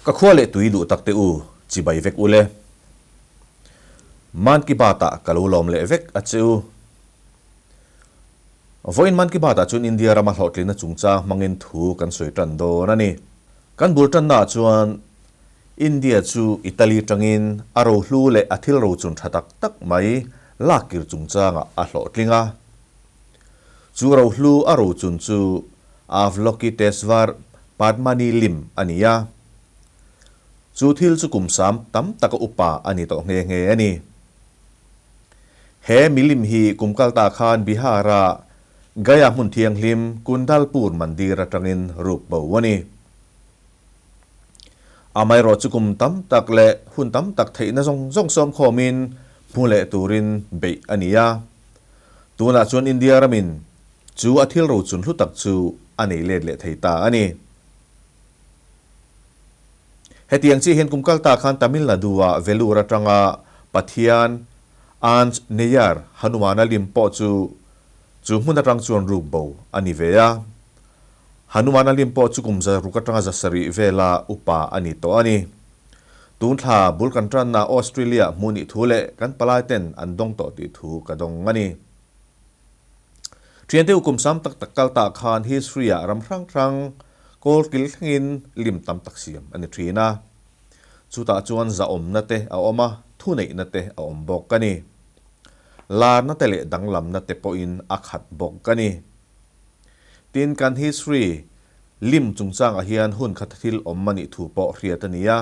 Ka khua leh tui duh tak te u, chibai vek ule. Man Ki Baat ah ka lo lawm leh vek a che u. Vawiin Man Ki Baat ah chuan India rama hlawhtlinna chungchang hmangin thu kan sawi tan dawn a ni. Kan bul tanna ah chuan India chu Italy tangin a rohlu leh a thil rochun tha tak tak mai lakkir chungchangah a hlawhtling a. Chu rohlu a rochun chu Avalokitesvar Padmani lim a ni a. Chu thil chu kum sam tam taka upa a ni tawh nghe nghe a ni. He milim hi kum kalta khan Bihar-a Gaya hmun thianghlim Kundalpur Mandir atangin ruk bo a ni. Amaherawhchu kum tam tak leh hun tam tak theihna zawng zawng sawmkhawmin hmu leh turin beih a ni a. Tunah chuan India ramin chu a thil rochun hlu tak chu a nei let leh thei ta a ni. Hetiang chiah hian kum kalta khan Tamil Nadu-ah Vellore atanga Pathian Anj Neyar Hanumana lim pawh chu chu hmun atang chuan ruk bo a ni ve a. Hanumana lim pawh chu kum zaruk atanga zasarih vela upa a ni tawh a ni. Tun thla bul kan tanna Australia hmuh nih thu leh kan palai ten an dawng tawh tih thu ka dawng a ni. Thiante u kum sam tak tak kal tah khan history-ah ram hrang hrang kawl kil thlengin lim tam tak siam a ni thin a. Chutah chuan zahawmna te a awm a, thuneihna te a awm bawk a ni. Larna te leh danglamna te pawhin a khat bawk a ni. Tin, kan history lim chungchangah hian hun khat thil awm a nih thu pawh hriat a ni a.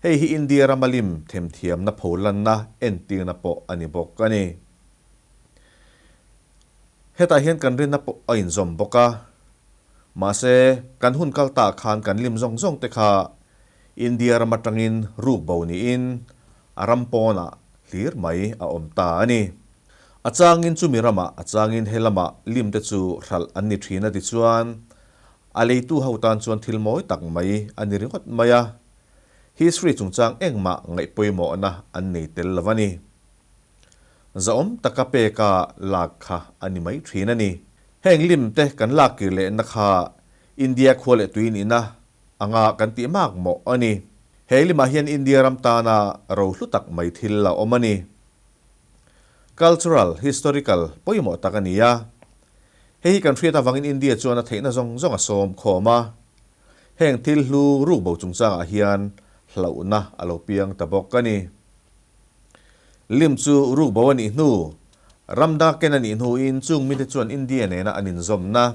Hei hi India rama lim themthiamna pholanna entirna pawh a ni bawk a ni. Hetah hian kan rinna pawh a inzawm bawk a. Mahse, kan hun kal tah khan kan lim zawng zawng te kha India ram atangin ruk bo niin a ram pawnah hlir mai a awm ta a ni. A changin chumi ramah, a changin he lamah lim te chu hralh an ni thin a ti chuan a leitu ho tan chuan thil mawi tak mai a ni ringawt mai a. History chungchang engmah ngaihpawimawhna an nei tel lo a ni. Zahawm taka peka lak kha a ni mai thin a ni. Heng lim te kan lak kir lehna kha India khua leh tui nihna anga kan tih mak mawh a ni. He limah hian India ram tana ro hlu tak mai thil a awm a ni. Cultural, historical pawimawh tak a ni a. Hei hi kan hriat avangin India chuan a theihna zawng zawng a sawm khawm a. Heng thil hlu rukbo chungchangah hian hlauhna a lo piang ta bawk a ni. Lim chu ruk bo a nih hnu, ram dak ken a nih hnuin chung mite chuan India nena an inzawmna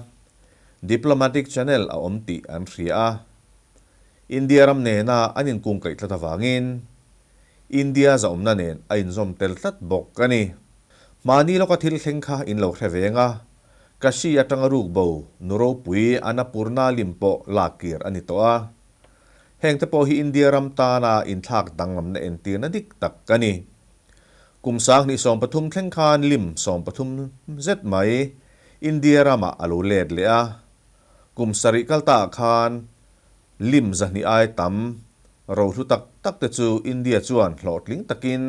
diplomatic channel a awm tih an hria a. India ram nena an inkungkaih tlat avangin India zahawmna nen a inzawm tel tlat bawk a ni. Mahni lawka thil thleng kha in lo hre veng a, Kashi atanga ruk bo nu ropui Annapurna lim pawh lak kir a ni tawh a. Heng te pawh hi India ram tana inthlak danglamna entirna dik tak a ni. Kum 2013 thleng khan lim 13 zet mai India ramah a lo let leh a. Kum sarih kal taah khan lim 200 ai tam rohlu tak tak te chu India chuan hlawhtling takin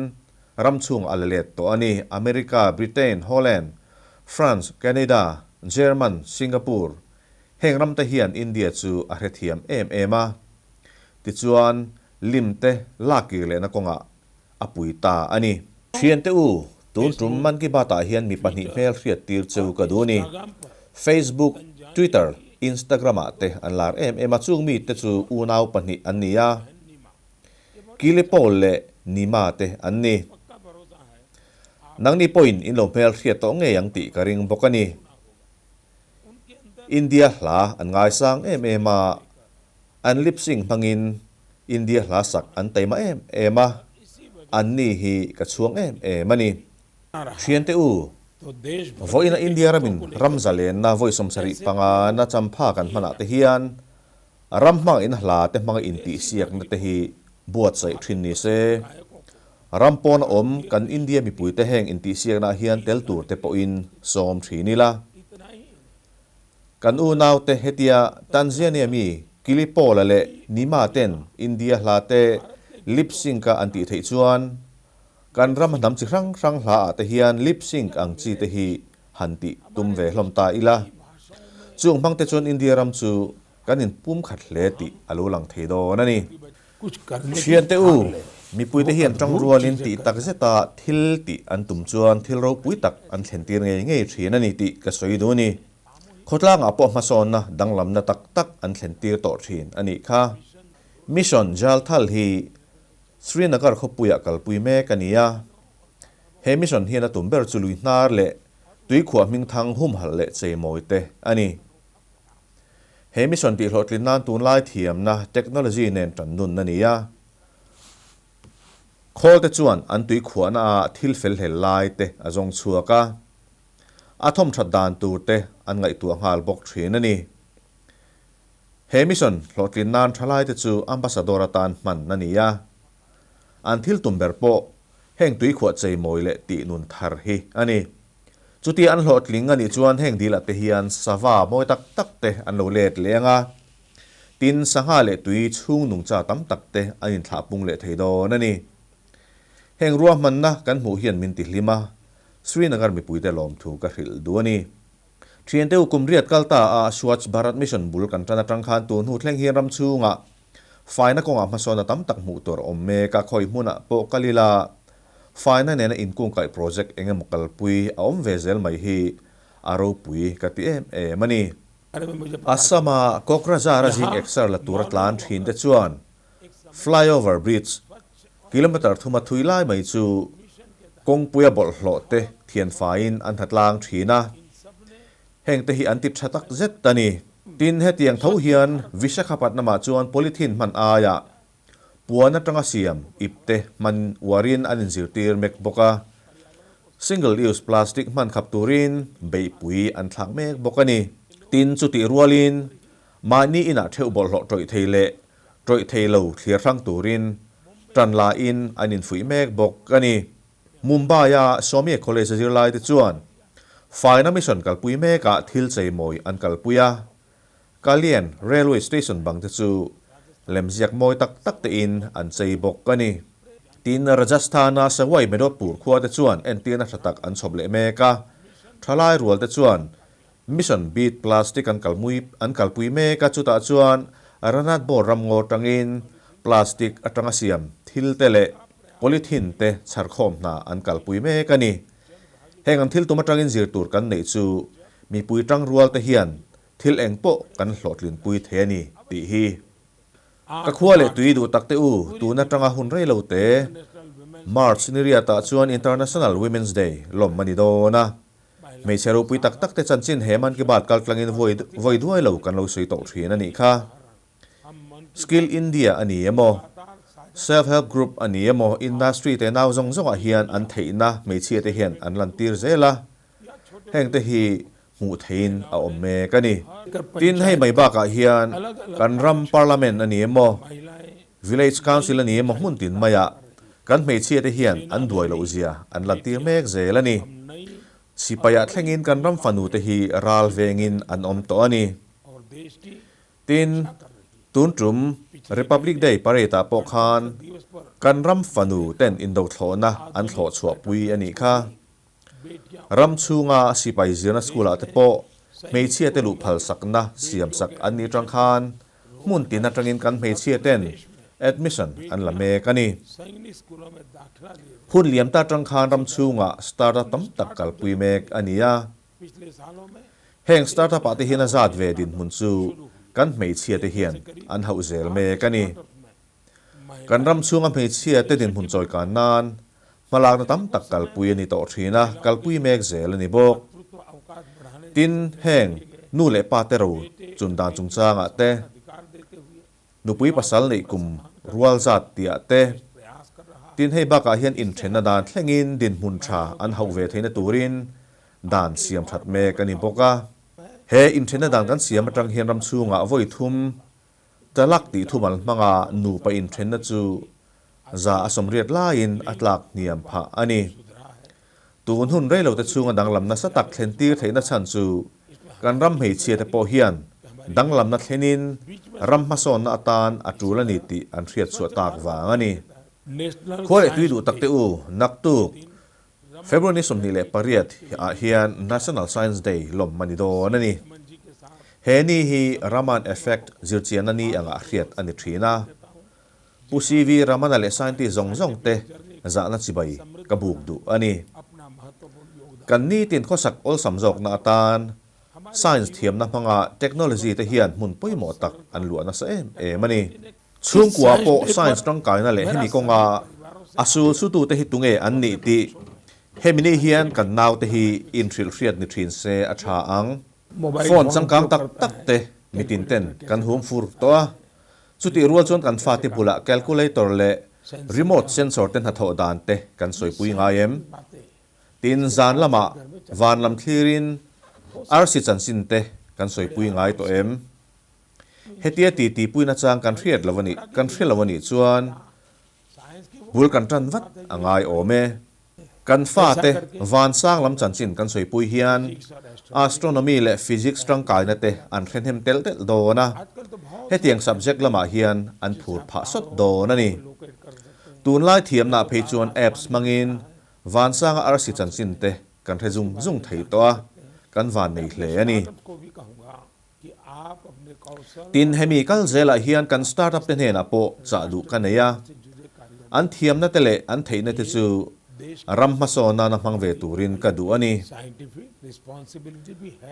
ram chhungah a la let tawh a ni. America, Britain, Holland, France, Canada, German, Singapore, Heng ram te hian India chu a hrethiam em em a, tichuan lim te lak kir lehna kawngah a pui ta a ni. Thiante u, tun tum Man Ki Baat ah hian mi pahnih hmel hriat tir cheu ka duh a ni. Facebook, Twitter, Instagram ah te an lar em em a, chung mi te chu unau pahnih an ni a, Kili Paul leh Nima te an ni. Nangni pawhin in lo hmel hriat tawh ngei ang tih ka ring bawk a ni. India hla an ngaisang em em a, an lip sync hmangin India hla sak an taima em em a, anni hi ka chhuang em em a ni. Thiante u, vawiina India ramin ram zalenna vawi 75 na champha kan hmanah te hian ram hmangin hla te hmanga intihsiakna te hi buatsaih thin ni se. Ram pawna awm kan India mipuite heng intihsiaknaah hian tel tur te pawhin sawm thin ila. Kan unaute hetia Tanzania mi Kili Paul-a leh Nima ten India hla te lip sync-a an tih theih chuan kan ram hnam chi hrang hrang hlaah te hian lip sync ang chi te hi han tih tum ve hlawm ta ila. Chung hmang te chuan India ram chu. kan inpumkhat hle tih a lo lang thei dawn a ni. Thiante u, mipuite hian tangrualin tih tak zeta thil tih an tum chuan thil ropui tak an thlentir ngei ngei thin a ni tih ka sawi duh a ni. Khawtlangah pawh hmasawnna danglamna tak tak an thlentir tawh thin a nih kha. Mission Jalthal hi Srinagar khawpuiah kalpui mek a ni a. He mission hian a tum ber chu lui hnar leh tuikhuah hmingthang humhalh leh cheimawi te a ni. He mission tihhlawhtlin nan tunlai thiamna, technology, nen tan nun a ni a. Khawl te chuan an tuikhuahna ah thil fel hlel lai te a zawng chhuak a. A thawmthat dan tur te an ngaihtuah nghal bawk thin a ni. He mission hlawhtlin nan thalai te chu ambassador atan hman a ni a. An thil tum ber pawh heng tuikhuah cheimawi leh tih nun thar hi a ni. Chutia an hlawhtling a nih chuan heng dilah te hian sava mawi tak tak te an lo let leh ang a, tin sangha leh tui chhung nungcha tam tak te an inthlah pung leh thei dawn a ni. Heng ruahmanna kan hmuh hian min tihlim a, Srinagar mipuite lawmthu ka hrilh duh a ni. Thiante u kum riat kal ta a Swachh Bharat Mission bul kan tan atang khan tun hnu thleng hian ram chhungah faina kawngah hmasawnna tam tak hmuh tur a awm mek a, khawi hmunah pawh kal ila faina nena inkungkaih project eng emaw kalpui a awm ve zel mai hi a ropui ka ti em em a ni. Assam-a Kokrajhar-a zing exer la tura tlan thin te chuan flyover bridge kilometre thuma thui lai mai chu kawngpuia bawlhhlawh te thianfaiin an hna tlang thin a, heng te hi an ti tha tak zet a ni. Tin, hetiang tho hian Visakhapatnam-ah chuan polythene hman aiah puan atanga siam ip te hman uarin an inzirtir mek bawk a, single use plastic hman khap turin beihpui an thlak mek bawk a ni. Tin, chutih rualin mahni inah theuh bawlhhlawh tawih thei leh Tawih thei lo thlir hrang turin tan lain an infuih mek bawk a ni. Mumbai-a Swami College-a zirlaite chuan faina mission kalpui mekah thil cheimawi an kalpui a, Kalyan Railway Station bang te chu lemziak mawi tak tak tein an chei bawk a ni. Tin, Rajasthan-a Sawai Madhopur khua te chuan entirna tha tak an chhawp leh mek a, thalai rual te chuan Mission Beat Plastic an kalmui an kalpui mek a, chutah chuan Ranatbor ramngaw tangin plastic atanga siam thil te leh polythene te chharkhawm hna an kalpui mek a ni. Heng an thil tum atangin zir tur kan neih chu mipui tangrual te hian thil eng pawh kan hlawhtlinpui thei a ni tih hi. Ka khua leh tui duh tak te u, tun atanga hun rei lo te March ni riatah chuan International Women's Day lawm a ni dawn a. Hmeichhe ropui tak tak te chanchin he Man Ki Baat kal tlangin vawi duai lo kan lo sawi tawh thin a nih kha. Skill India a ni emaw, Self Help Group a ni emaw, industry te nau zawng zawngah hian an theihna hmeichhia te hian an lantir zel a, heng te hi hmuh theihin a awm mek a ni. Tin, hei mai bakah hian kan ram Parliament a ni emaw, Village Council a ni emaw hmun tin maiah kan hmeichhia te hian an duai loh zia an lantir mek zel a ni. Sipaiah thlengin kan ram fanu te hi ral vengin an awm tawh a ni. Tin, tun tum Republic Day Parade ah pawh khan kan ram fanu ten indothlawhna an thlawh chhuah pui a nih kha. Ram chhunga sipai zirna school ah te pawh hmeichhia te luh phal sakna siam sak an nih atang khan hmun tin atangin kan hmeichhia ten admission an la mek a ni. Hun liam ta atang khan ram chhungah startup tam tak kalpui mek a ni a. Heng startup ah te hian a zat ve dinhmun chu kan hmeichhia te hian an hauh zel mek a ni. Kan ram chhunga hmeichhia te dinhmun chawikan nan hmalakna tam tak kalpui a ni tawh thin a, kalpui mek zel a ni bawk. Tin, heng nu leh pa te ro chun dan chungchangah te, nupui pasal neih kum rual zat tihah te, tin hei bakah hian inthenna dan thlengin dinhmun tha an hauh ve theihna turin dan siam that mek a ni bawk a. He inthenna dan kan siam atang hian ram chhungah vawi thum Talak tih thumal hmanga nupa inthenna chu 180 laiin a tlak hniam phah a ni. Tun hun reilote chhunga danglam nasa tak thlentir theihna chhan chu kan ram hmeichhiate pawh hian danglamna thlenin ram hmasawnna atan a tul a ni tih an hriatchhuah tak vang a ni. Khua leh tui duh takte u, naktuk February 28 ah hian National Science Day lawm a ni dawn a ni. He ni hi Raman Effect zirchianna ni anga hriat a ni thin a. Pu CV Ramana leh scientist zawng zawng te zahna chibai ka buk duh a ni. Kan nitin khawsak awlsam zawkna atan science thiamna hmanga technology te hian hmun pawimawh tak an luah nasa em em a ni. Chhungkua pawh science tangkaina leh hemi kawnga a sul sutute hi tunge an nih tih hemi ni hian kan naute hi inhrilhhriat ni thin se a tha ang. Phone changkang tak tak te mitin ten kan hum fur tawh a, chutih rual chuan kan fate bulah calculator leh remote sensor te hnathawh dan te kan sawipui ngai em? Tin, zan lamah van lam thlirin arsi chanchin te kan sawipui ngai tawh em? Hetia titi puina chang kan hriat lo a nih, kan hre lo a nih chuan bul kan tan vat a ngai awm e. Kan fate vansang lam chanchin kan sawipui hian astronomy leh physics tangkaina te an hre hnem telh telh dawn a, hetiang subject lamah hian an phur phah sawt dawn a ni. Tunlai thiamnah phei chuan apps hmangin vansanga arsi chanchin te kan hre zung zung thei tawh a, kan van nei hle a ni. Tin, hemi kal zelah hian kan startup te hnenah pawh chah duh ka nei a, an thiamna te leh an theihna te chu ram hmasawn nana hmang ve turin ka duh a ni.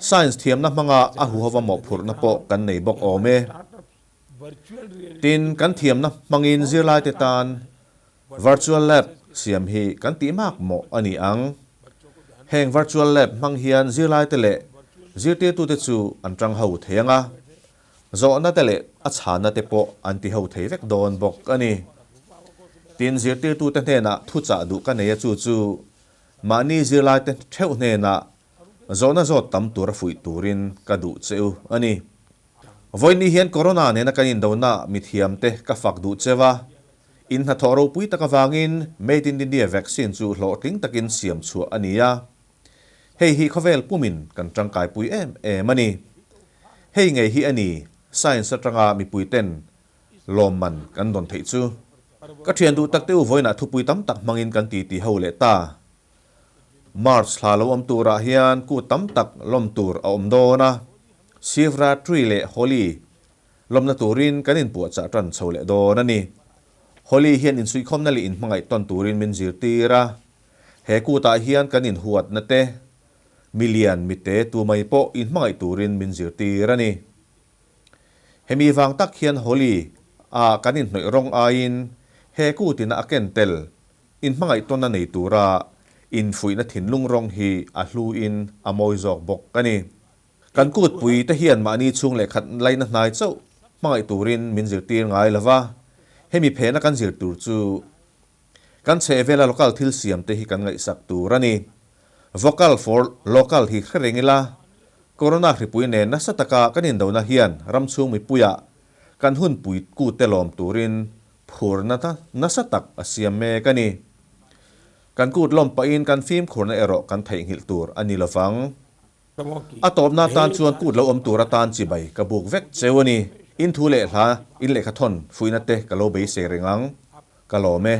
Science thiamna hmanga a huhova mawhphurhna pawh kan nei bawk awm e. Tin, kan thiamna hmangin zirlaite tan Virtual Lab siam hi kan tih mak mawh a ni ang. Heng Virtual Lab hmang hian zirlaite leh zirtirtute chu an tang ho thei ang a, zawhna te leh a chhanna te pawh an ti ho thei vek dawn bawk a ni. Tin, zirtirtute hnenah thuchah duh ka nei a chu chu mahni zirlaite theuh hnenah zawhna zawt tam tura fuih turin ka duh che u a ni. Vawiin hian Corona nena kan indona mithiamte ka fak duh cheu a, in hnathawh ropui tak avangin Made in India vaccine chu hlawhtling takin siam chhuah a ni a. Hei hi khawvel pumin kan tangkaipui em em a ni. Hei ngei hi a ni science atanga mipuiten lawmman kan dawn theih chu. Ka thian duh takte u vawiinah thupui tam tak hmangin kan titi ho leh ta. March thla lo awm turah hian kut tam tak lawm tur a awm dawn a, Shivratri leh Holi lawmna turin kan inpuahchah tan chho leh dawn a ni. Holi hian insuihkhawmna leh inhmangaih tawn turin min zirtir a, he kutah hian kan inhuatna te, milian mite tu mai pawh inhmangaih turin min zirtir a ni. Hemi vang tak hian Holi ah kan inhnawih rawng aiin he kutina a ken tel Inhmangaih tawn a nei tura infuihna thinlung rawng hi a hluin a mawi zawk bawk a ni. Kan kutpui te hian mahni chhung leh khat laina hnai chauh hmangaih turin min zirtir ngai lo va, hemi phena kan zir tur chu kan chhehvela local thil siam te hi kan ngaihsak tur a ni. Vocal for local hi hre reng ila, Corona hripui nen nasa taka kan indona hian ram chhung mipuiah kan hunpui kute lawm turin Phurna nasa tak a siam mek a ni. Kan kut lawm pahin kan fimkhurna erawh kan theihnghilh tur a ni lovang. A tawpna atan chuan kut lo awm tur atan chibai ka buk vek cheu a ni. In thu leh hla, in lehkhathawn fuihna te ka lo beisei reng ang. Ka lawm e.